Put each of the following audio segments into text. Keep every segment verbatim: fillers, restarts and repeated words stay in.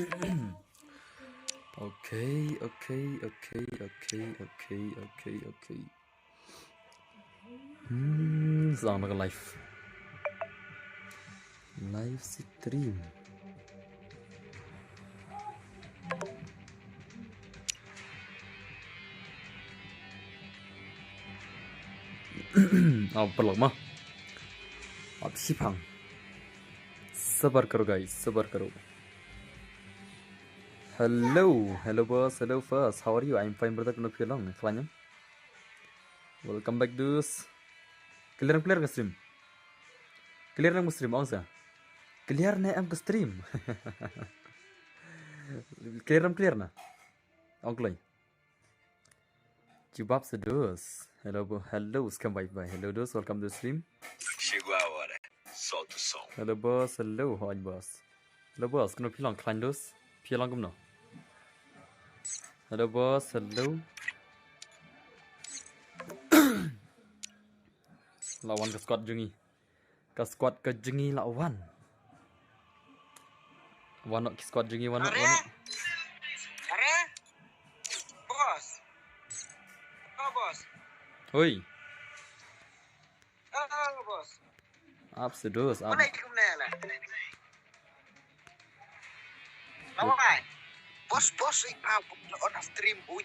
Okay, okay, okay, okay, okay, okay, okay. Hmm, sang na ka live. Live stream. Aw, paralok mo. Ap shipang. Sabar karo, guys, sabar karo. Hello, hello boss, hello first. How are you? I'm fine, brother. Kano phi long? Khlaiñ em? Welcome back, dudes. Clear em, clear ka stream? Clear em ka stream, ong sa. Clear ne em ka stream? Clear em, clear na? Ong kloi. Jubab sa, dudes. Hello, bo-, hello, skhem bye bye. Hello, dudes, welcome to the stream. Chegou a hora. Solta o som. Hello, boss, hello, hi, boss. Hello, boss, kano phi long, khlaiñ, dudes? Phi long kumno? Hello, boss, hello. La wan ka squad jong ngi. Ka squad ka jong ngi la wan. Wan noh ki squad jong ngi, wan noh, wan noh. Are? Are? Boss. Oh, boss. Hoi. Oh, boss. Ap sa, dudes, ap. Balei kumne la? Lawai. Boss, boss, ui, pa, on stream, ui.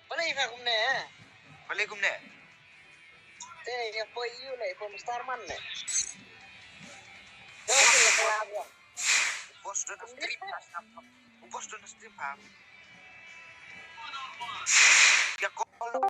Balei ka kumne, eh? Balei kumne? Te, ya poi yu le, poi Mister Man le. Te, ya poi yu. Boss, don't stream, pa. Boss, don't stream, pa. Ya call.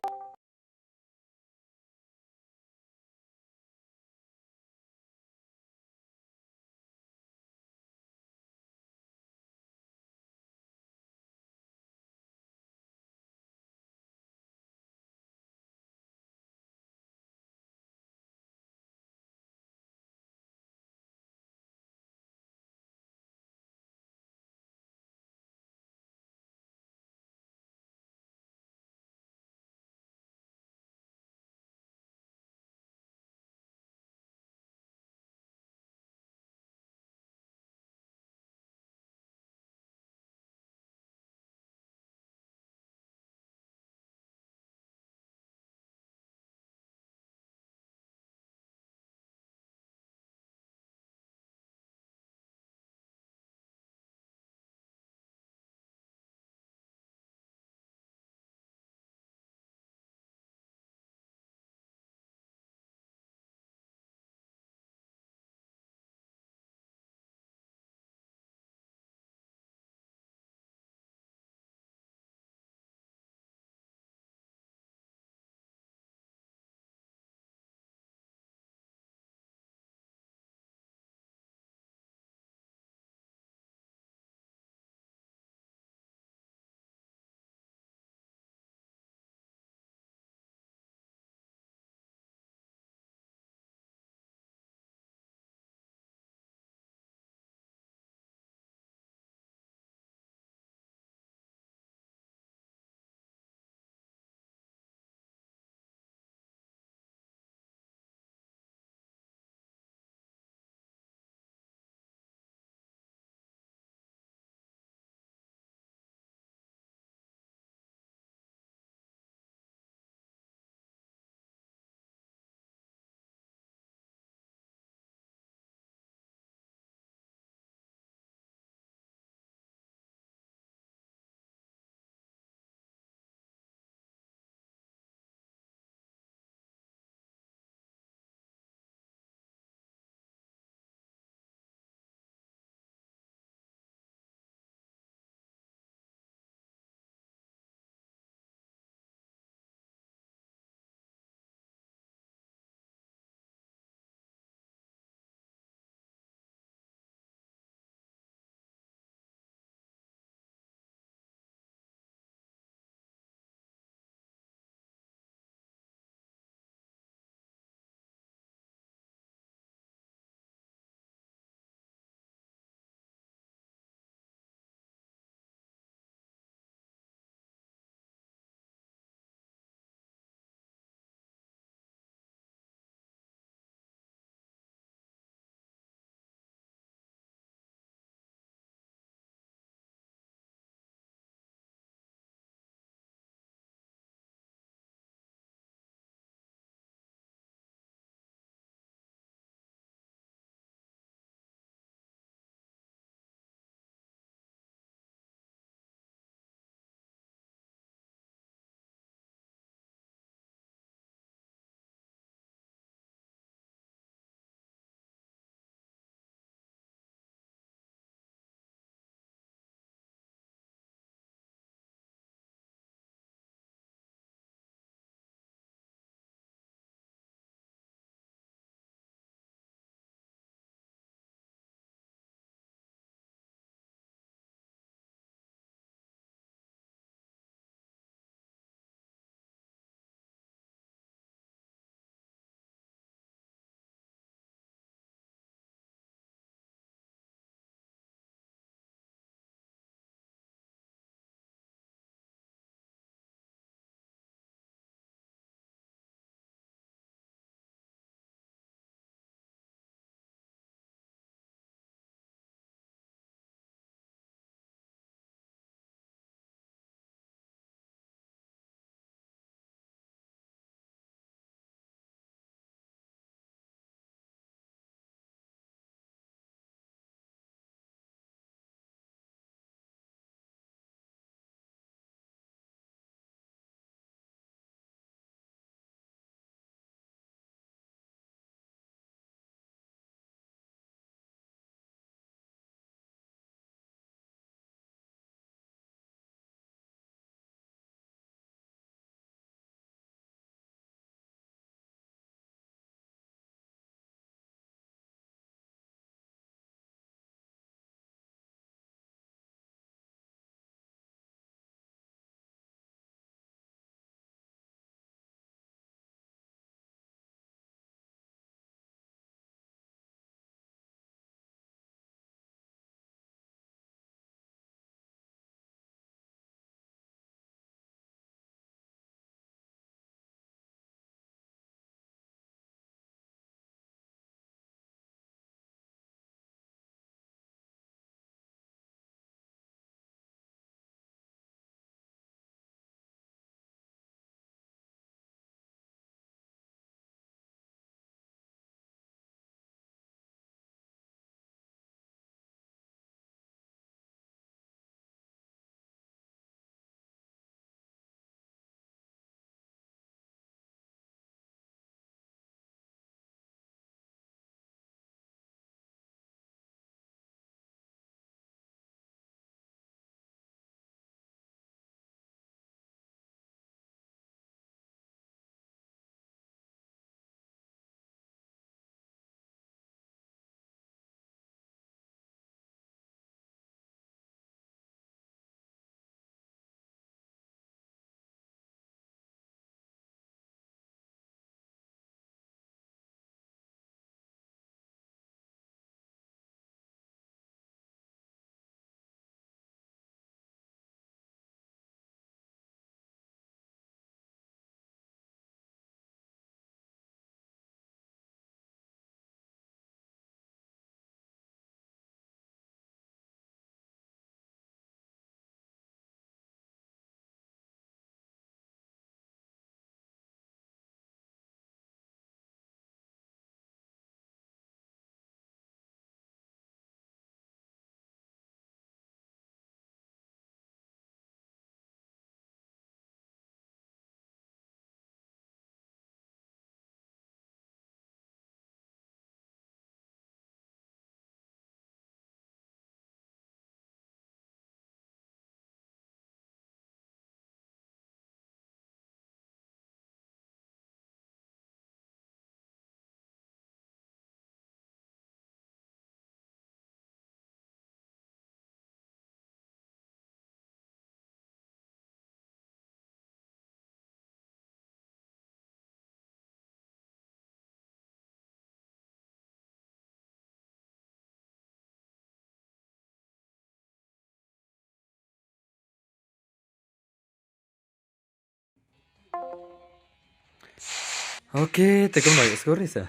Okay, te kumno ïa score sa?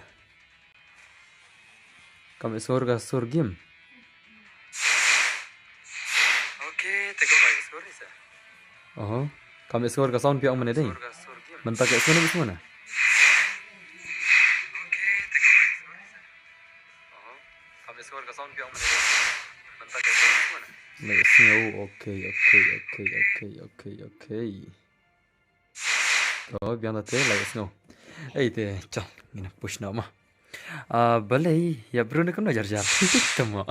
Kam ïa score ka sur game. Okay, te kumno ïa score sa? Oho. Kam ïa score ka sound phi ong mynne dei. Mynta ka score na score na. Kam ïa score ka sound phi ong mynne dei. Mynta ka score na score na. Let's go. Okay, okay, okay, okay, okay, okay. Ko biang da te lai sngo. Ei te chong ngin push no ma. Ah, balei ïa briew ne kumno jar jar. Tamo.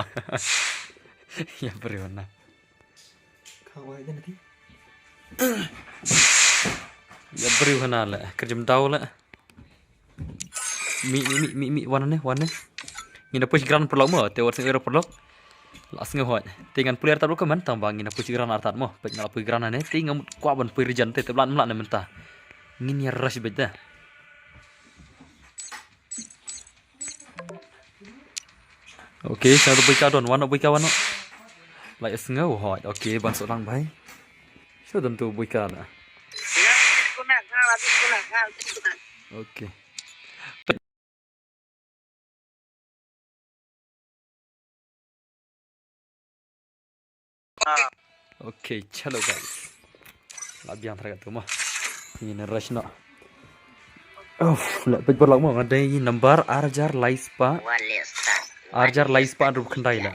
Ïa briew na. Kawai da nanti. Ïa briew hana le kerjem daw le. Mi mi mi mi mi wan ne wan ne. Ngin da push grand paralok mo te wat sing ero paralok. La sngew hoi. Te ngan pule artat ruh ka man tang ba ngin da push grand artat mo. Peit nga la push grand ne te nga mut kwah ban push region te te blan mla ne mynta. Ngin ïa rush beit da. Okay, sa da buika don wan buika wan. La sngew hoi. Okay, ban so lang bai. Sa dam tu buika la. Okay. Okay, chalo guys. La biang tara tu mo. Ini rush no. Uff, la peit paralok mo nga dei number arjar lai spah. Arjar lai spah ruh khyndai la.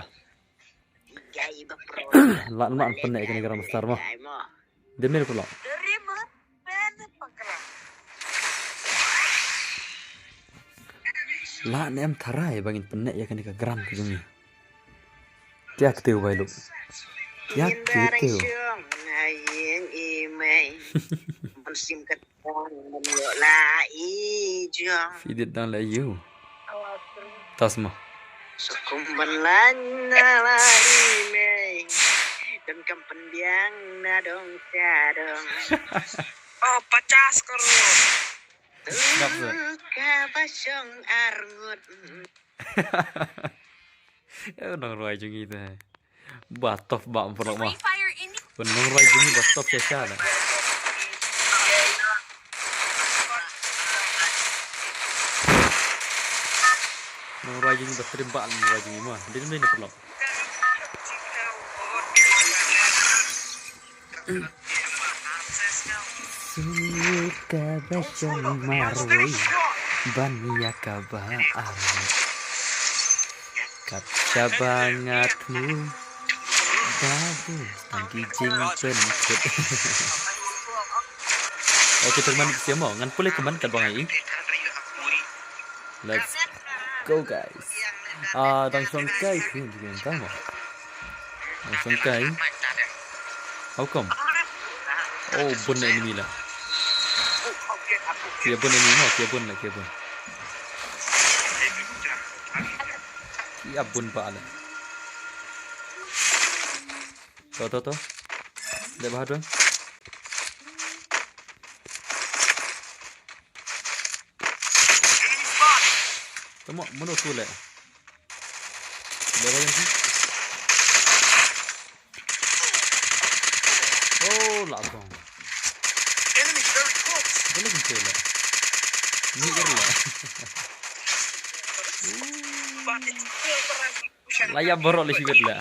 La ma pynne kane Grandmaster mo. Dei mel ko lo. La ne em tharai ba ngin pynne ïa kane ka grand ka jong ngi. Tiak teu bai lu. Tiak teu. Feed it down like you. Tas mo. Sukum ban lan na la i mei. Dan kam pendiang na dong ka dong. Oh, pachas koro. Sedap tu. Ka ba shong arngut. Eh, nang rwai jong ngi te. Ba tough ba paralok ma. Nang rwai jong ngi ba tough sha sha na. Nang rwai jong ngi ba trim ba nang rwai jong ngi ma. Dei dei na paralok. Suka ba shong marwei ban ïa kaba ar. Kat shaba nga thmu babu tang ki jingpynkut. Okay, tyrmen ïa mo ngan pule kumne kat ba ngai. Let's go guys. Ah, dang shong kai phi ngan tang mo. Dang shong kai. How come? Oh, bun na enemy la. Kia bun enemy mo, kia bun la, kia bun. Kia bun ba la. To to to. Dei ba ha. Tamo, mano tu le. Dei ba ha. Oh, la bong. Boleh kita le. Ni ger le. La ïa borok le shibit le.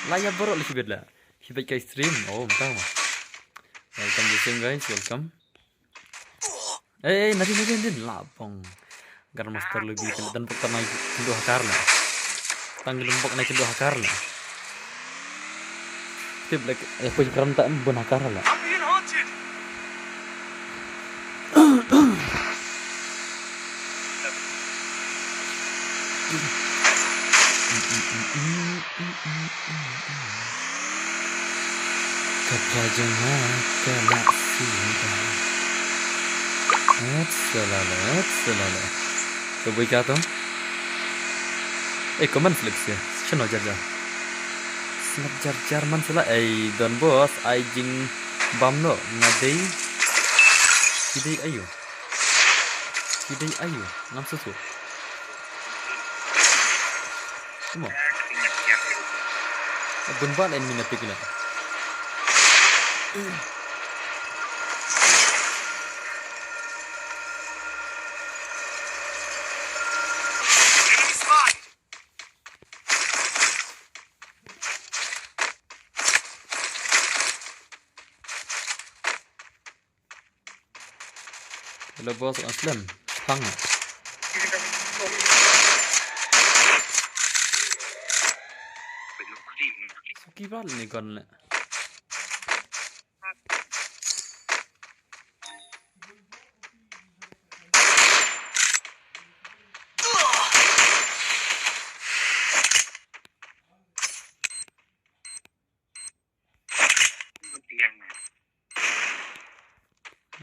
La ïa borok le shibit le. Shibit kai stream. Oh, entah mah. Welcome to stream guys, welcome. Eh, eh, nadin, nadin, nadin. La bong. Grandmaster lebih kena dan pok tanai kendo hakar le. Tang kendo pok tanai kendo hakar le. Tip lek eh pun kram tak bun hakar le. Ka pajang ha ka la sida. Et selala, et selala. Ka bui ka tong. Eh, comment slip sia. Chano jar jar. Snap jar jar man sela. Eh, don boss. Ai jing bam no. Ngadei. Kidei ayo. Kidei ayo. Ngam susu. Mo. Bun ba la enemy na pick la. Le boss, ah, slem. Pang. Suki bal ni kon le.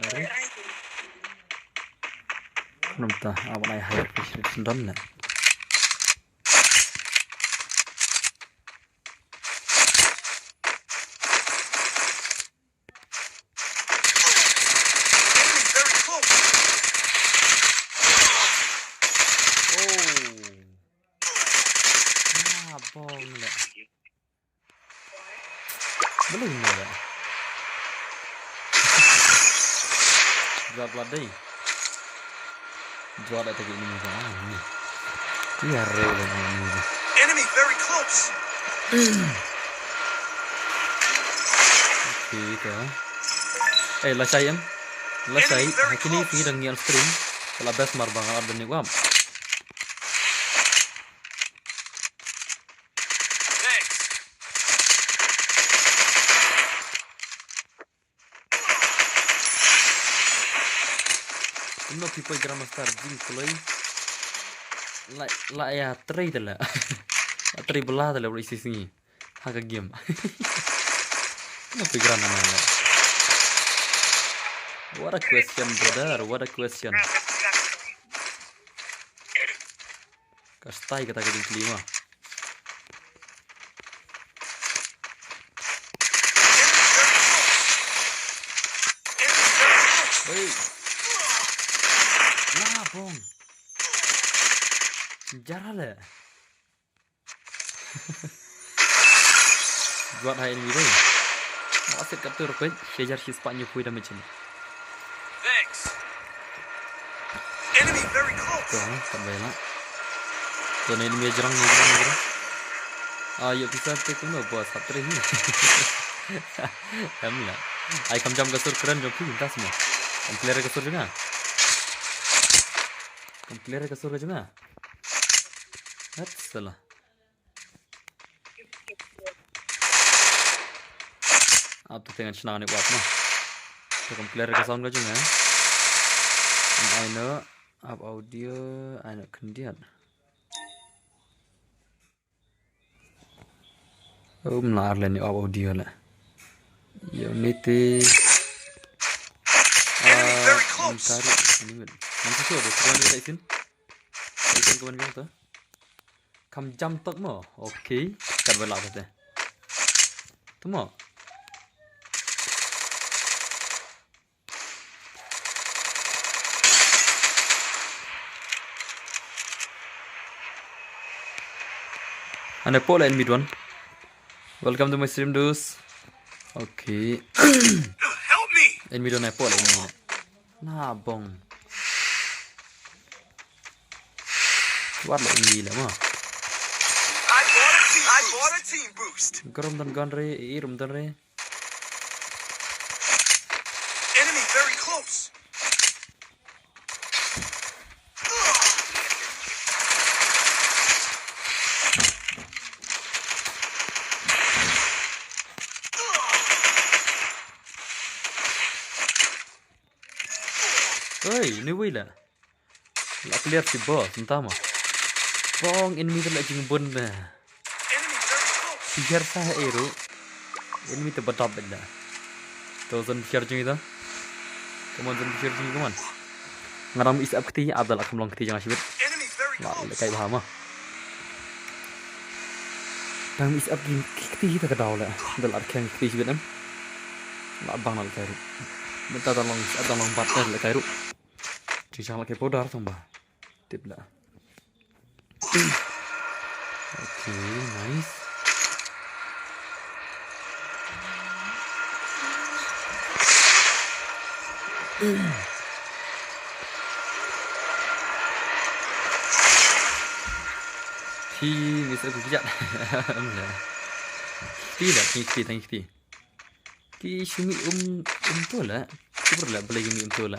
Are. Namta awan ai higher precision don na. Oh. Ah, bong le. Belum ni dah. Dua belas day. Dua dah tadi ni muka. Ah, ni. Iya, real ni. Enemy very close. Okay, ito. Eh, lashai em. Lashai, hakini, sini dang ngi on stream. Kala best mar bang ar dani wam. Kumno people Grandmaster jing kloi. La, la ya trei tala. Trei bela tala bro isi singi. Ha ka game. Kumno pe Grand nama la. What a question, brother. What a question. Ka style kata ka jingkylli ma. Hei. Nah, bong. Jara le. Juat hai enemy dei. Asit kat tu rukun. Shajar shi spot nyu pui damage ni. Thanks. Enemy very close. Tuh, kan baik lah. Tuh, ni enemy jerang, ni jerang, ni jerang. Ah, yuk bisa take no bos, hat trick ni. Em lah. Ai kam jam kasur keren jom phi tas mo. Kam clear kasur juga. Kam clear kasur juga. Hat salah. Ap tu tengah senang ni buat mah. Tu kam clear ka sound ka jong eh. Ai no up audio, ai no khyndiat. Um lar le ni up audio le. Yo miti. Ah, mantari. Ini men. Nanti tu ada tuan dia isin. Isin kawan jong tu. Kam jam tok mo. Okay. Kat bela tu. Tu mo. Ane pole in midwan. Welcome to my stream, dudes. Okay. Help me. In midwan, ane pole in midwan. Na bong. Wat lo ini le mo. I bought a team, I bought a team boost. Garam dan gan re, irum dan re. Enemy very close. Oi, ini wei la. La clear si boss, entah ma. Bong, enemy tu la jingbun na. Share sa ha eru. Enemy tu badap benda. Tu zon share jing ita. Come on, zon share jing, come on. Ngarang is up kti, Abdal akan long kti jangan shibit. La, la kai bahama. Tang is up kti kita kedau la. Dal arkeng kti shibit em. La bang la kai ru. Menta dalong, dalong bat la kai ru. Jingshang la kai powder tang ba. Tip la. Okay, nice. Hi, bisa aku bijak. Tidak, tidak, tidak, tidak. Ki shumi um, um tu la. Super la, boleh shumi um tu la.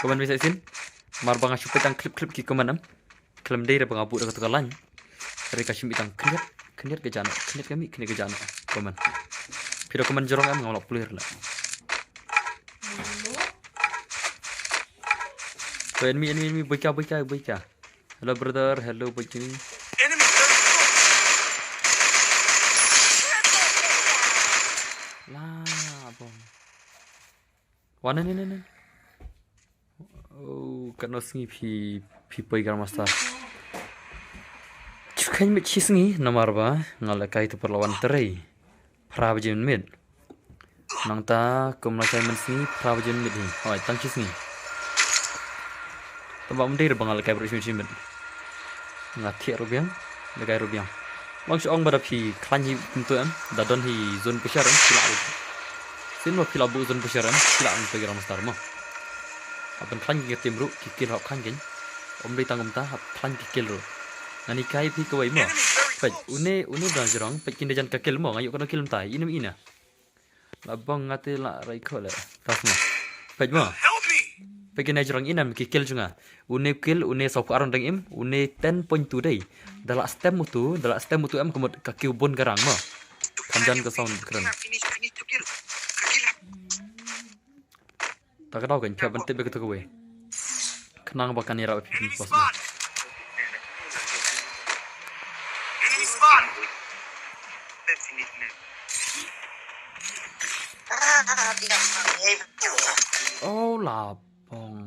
Comment beit sa shisien. Mar ba nga shu peit tang clip clip ki comment em. Khlem dei re ba nga buh da kata ka line. Re ka shim beit tang khyndiat, khyndiat ka jano, khyndiat ka mih, khyndiat ka jano. Comment. Phi da comment jrong em, ngam lah pule re la. To enemy, enemy, enemy, boika, boika, boika. Hello brother, hello boy Jimmy. Enemy very close. La bom. Wan ne ne ne ne. Oh, katno sngi phi, phi poi Grandmaster. Chu kheiñ beit shi sngi namar ba nga lehkai tu por la wan trei. Phra baje mynmiet. Nangta kum lashai mynsngi phra baje mynmiet hi. Hoi, tang shi sngi. Tang ba ym dei re ba nga lehkai baroh shi minit shi minit. Nga thiah ruh biang, lehkai ruh biang. Long shu ong ba da phi khlaiñ hi kumto em, da don hi zone pressure em, phi lah ruh. Sien ba phi lah buh zone pressure em, phi lah em poi Grandmaster mo. Hap ban khlaiñ ki team ruh, ki kill hap khlaiñ kein. Ym dei tang kumta, hap khlaiñ ki kill ruh. Ngan hikai phi kawei mo. Peit, une, une ba jrong, peit kine jan ka kill mo, nga ïoh katno kill mynta, ine em ine. La bong nga te la rai kho le. Tas mo. Peit mo. Peit kine jrong ine em ki kill jong nga. Une kill, une saw phew ar dang im, une ten point two dei. Da la stem utu, da la stem utu em ka mut ka kiew bun ka rang mo. Kham jan ka sound kren. Ta ka daw kan phet ban tip beit kata kawei. Khnang ba kan ïarap phi phi pos na. Oh la bong.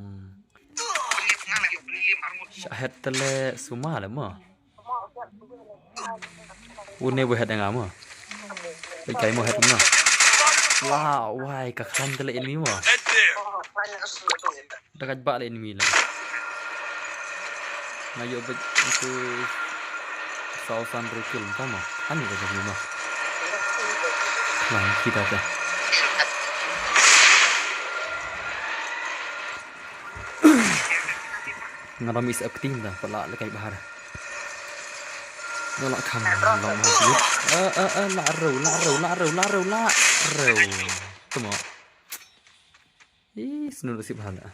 Shah het tele suma le mo. Une bu het nga mo. Peit kai mo het mo. Wow, wai ka khlaiñ tele enemy mo. Da ka ba le enemy la. Nga ïoh beit itu saw san rukil ta mo. Ani ka jadi mo. Khlaiñ kita ta. Nga ram is acting da pala le kai bahar. Nga la kham long ma sih. Eh eh eh la ro la ro la ro la ro la ro. Tamo. Ih, snu sip hala.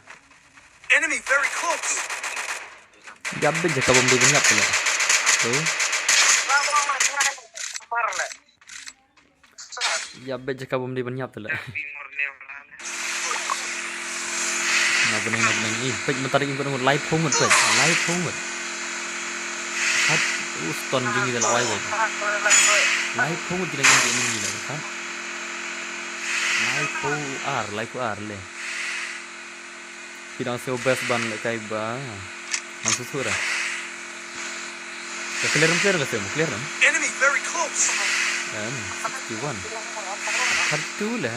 Enemy very close. Ïap beit jaka bom dei ban ïap pala. Tu. Ïap beit jaka bom dei ban ïap tele. Na beneng na beneng ih peit mynta dei ïa ngut lai phew ngut peit lai phew ngut. Hat u stun jong ngi da la wai beit. Lai phew ngut jong ngi da enemy la hat. Lai phew ar lai phew ar le. Phi dang siew best ban lehkai ba. Nang susu da. Ka clear em clear ka siew clear em. Enemy very close. Em sixty one. Thirty two le.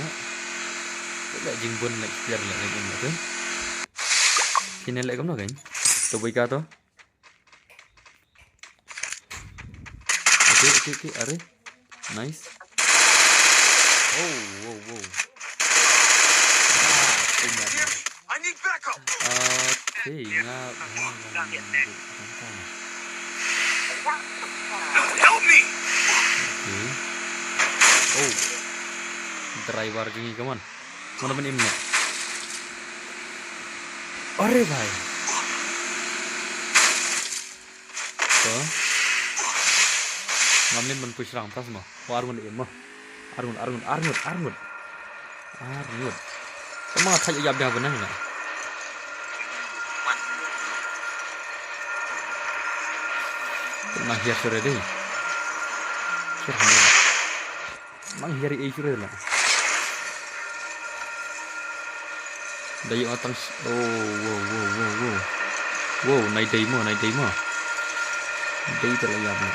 Le jingbun le clear le le le. Kine le kumno kan. To bui ka to. Okay, okay, okay, are. Nice. Oh, wow, wow. Ah, too bad. I need backup. Okay, nga, nga, nga, nga, nga. Help me. Okay. Oh. Driver jong ngi, come on. Mana ban im noh. Are bhai. To. Ngam lem ban push rang pas mo. Wa arngut im mo. Arngut, arngut, arngut, arngut. Arngut. Tama thaj ya bia benang na. Tama hiar sore dei. Hiar hangne. Nang hiari ei sure la. Dai ïa tang sh-, oh, wow, wow, wow, wow. Wow, nai dai mo, nai dai mo. Dai te la ïa mo.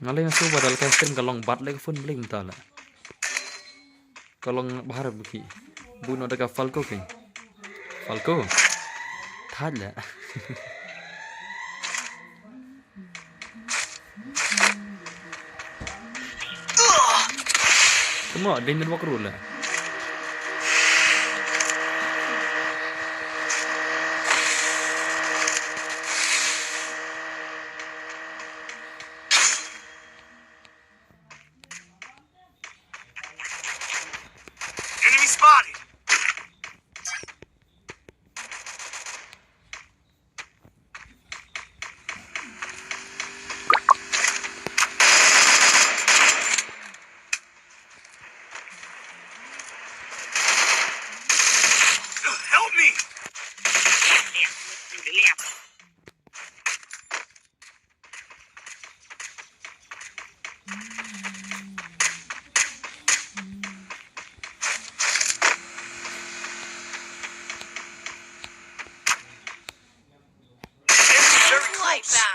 Nga lei nga shu ba da la ka stream ka long bad lei ka phone bling ta la. Ka long bahar bukhi. Bu no da ka Falco keng. Falco. Thad la. Tama din network rule la. Enemy spotted. Help me! Very close.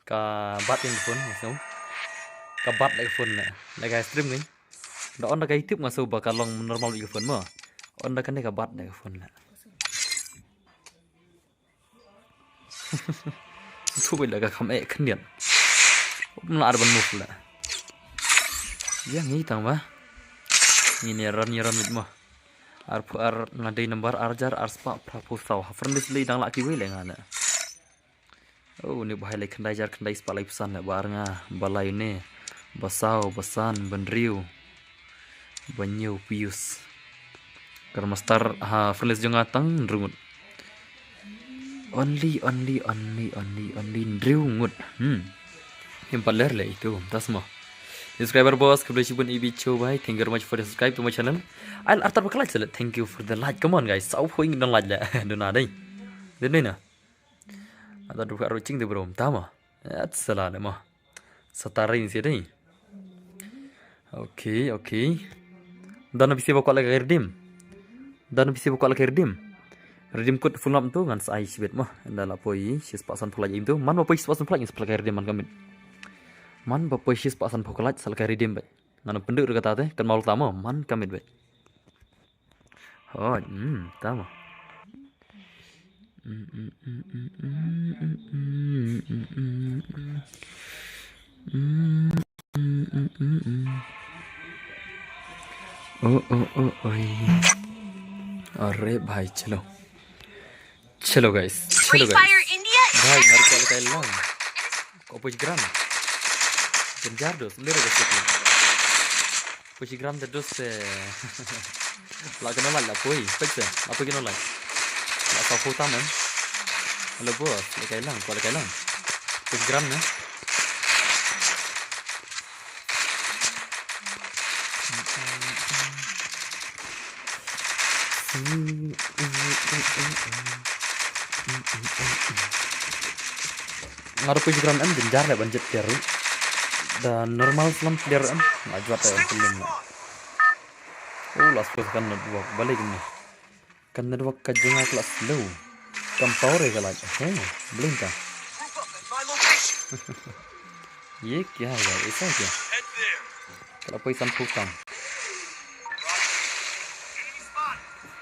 Ka bat ïa ka phone, nga sngew. Ka bat ïa ka phone la. La ka stream ni. Da on da ka YouTube nga sngew ba ka long normal ïa ka phone mo. On da kane ka bat ïa ka phone la. Su bai la ka kham eh khyndiat. Mla ar ban move la. Ïa ngi tang ba. Ngi ne ran ïa ran wit mo. Ar phu ar nga dei number ar jar ar spah phra phu saw. Ha friend list lei dang la kiwei lei nga na. Oh, ni ba hai lei khyndai jar khyndai spah lai phew san na ba ar nga ba lai ne. Ba saw, ba san, ba hynriew. Ba hynñiew views. Grandmaster ha friend list jong nga tang hynriew ngut. Only, only, only, only, only hynriew ngut. Hmm. Him pat ler lei itu, tas mo. Subscriber boss, khublei shibun ibi cho bai. Thank you very much for the subscribe to my channel. Ai, artat ba ka like sele. Thank you for the like. Come on guys. Saw phuh ngi don like le. Duna dei. Dei na. Artat ba ka ruching de bro. Tama. At sala le mo. Satarin si dei. Okay, okay. Dan bisi ba kwah la ka redeem. Dan bisi ba kwah la ka redeem. Redeem code full nap tu ngan sa ai shibit mo. Nda la poi shi spah san phew like im tu. Man ba poi shi spah san phew like ngan sa phew like redeem man ka mit. Man ba poi shi spah san phew like sa la ka redeem ba. Ngan pynduh ruh kata te, kan maul tamo, man ka mit beit. Hoi, hmm, tamo. Oh, oh, oh, oi. Are bhai, chalo. Chalo guys, chalo guys. Bhai, ngar ko kai lang. Ko push gram. Genjar dos, lero guys. Push gram de dos, eh. La kena la, la poi, pek se, la poi kena la. La sa pho tam em. Hello boss, la kai lang, ko la kai lang. Push gram ne. Nga ruh phi gram em, jynjar leh ban jied player ruh. Da normal slam player em, nga jwat em pynlem leh. Oh, last pause kan network, balei kumne. Kan network ka jong nga ka la slow. Kam power ka la. He, bling ka. Ye kya hai, aisa kya? Ka la poi san phew tam.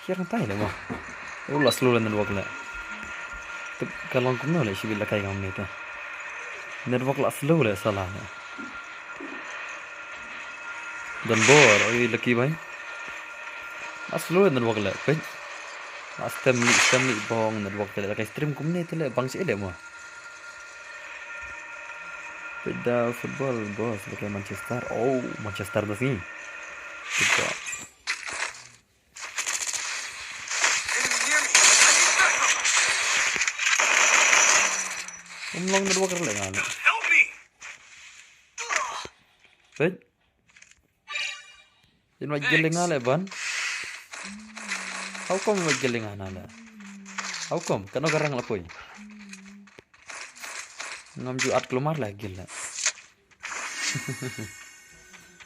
Kya kan tai le mo. Oh, la slow le network le. Tip ka long kumno le shibit la kai ngam ne ta. Network la slow le sala le. Don bor, oi lucky bhai. La slow network le, peit. La stem li, stem li bong network te le, la kai stream kumne te le, bang shi le mo. Peit da football, boss, ba ka Manchester. Oh, Manchester da sngi. Peit da. Ym long network re leh nga leh. Peit. Ym wad gil nga leh ban. How come ym wad gil nga na leh? How come? Kano ka rank la poi? Ngam ju at kulmar leh gil leh.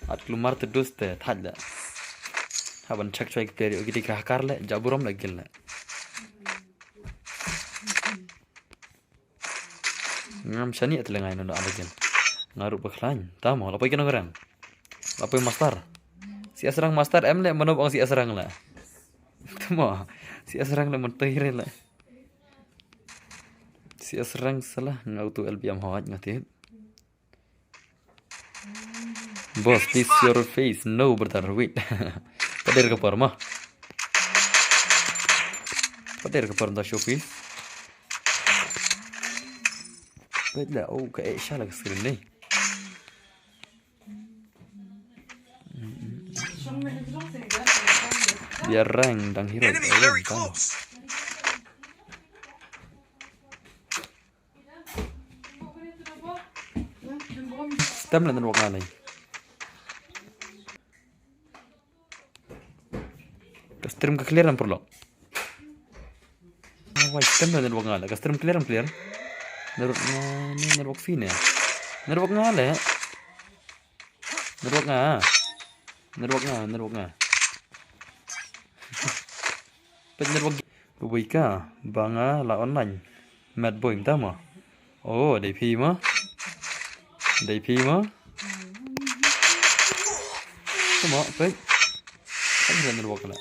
At kulmar te dus te thaj leh. Haban check choi ki player ïoh ki dei ka hakar leh, ja burom leh gil leh. Ngam shani at leh ngai no ala gil. Nga ruh ba khlaiñ. Tamo, la poi kano ka rank? La poi master. Si asrang master em leh mano bang si asrang leh. Tamo, si asrang leh menteri leh. Si asrang salah nga utu L B M hoj nga tip. Boss, please show your face. No, brother, wait. Pader ka por ma. Pader ka por da show face. Wait da, oh, ka eh shala ka screen ni. Biar rang dang hero. Enemy very close. Stem la network nga lei. Ka stream ka clear em paralok. Ah, wai, stem la network nga lei. Ka stream clear em clear. Network nga ni network phi ne. Network nga lei. Network nga. Network nga, network nga. Peit network. Bui ka, ba nga la online. Mat bui mynta mo. Oh, dei phi mo. Dei phi mo. Mo, peit. Peit la network la.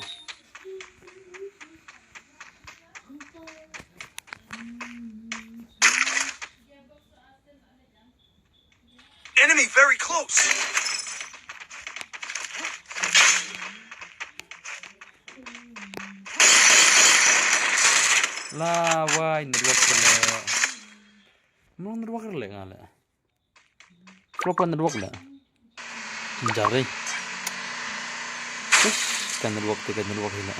Enemy very close. La wai network lei. Mo network lei nga lei. Proper network lei. Jari. Ish, ka network te ka network hi lei.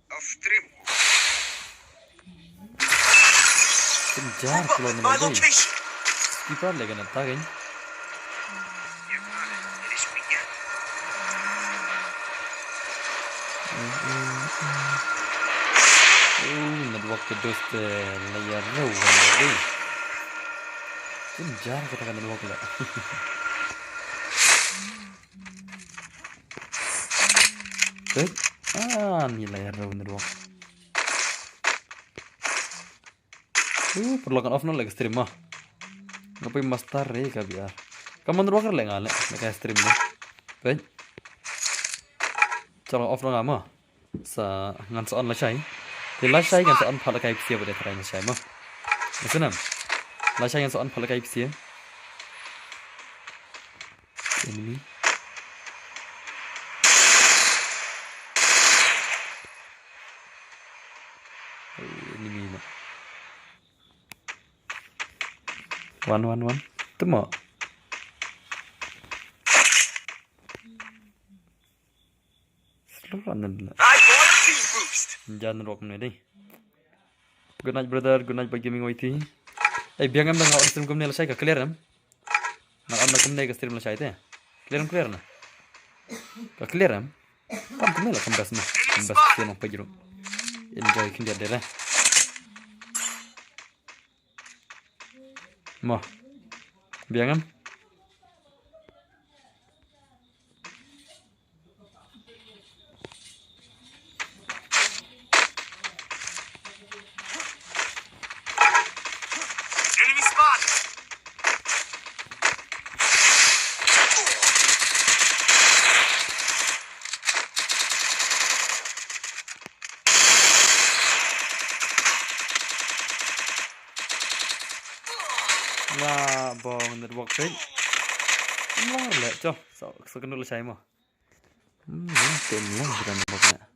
Off stream. Jar. Move up at my location. Skipper lagi na tagin. Oh, network ke dost, eh, layar lo, layar lo. Jar kata ka network la. Peit. Ah, ni layar ruh network. Uh, paralok ngan off noh leh ka stream mo. Nga poi master re ka biar. Ka mon network re leh nga leh, leh ka stream mo. Peit. Chalo off noh nga mo. Sa ngan sa on lashai. Te lashai ngan sa on pha lashai pisa ba dei tharai lashai mo. Masanam. Lashai ngan sa on pha lashai pisa. Enemy. Oh, enemy na. One, one, one. Temo. Slow on na. Jan rock ne dei. Good night, brother. Good night, by gaming Y T. Ei, biang em da nga on stream kumne lashai ka clear em. Nang am na kumne ka stream lashai te. Clear em clear na. Ka clear em. Kam kumne la kam best ma. Kam best clear nang pajru. Enjoy khyndiat de re. Mo. Biang em. Enemy spotted. La bong network pin. Mo le cho. So so kenu le sai mo. Hmm, tem lang kita network na.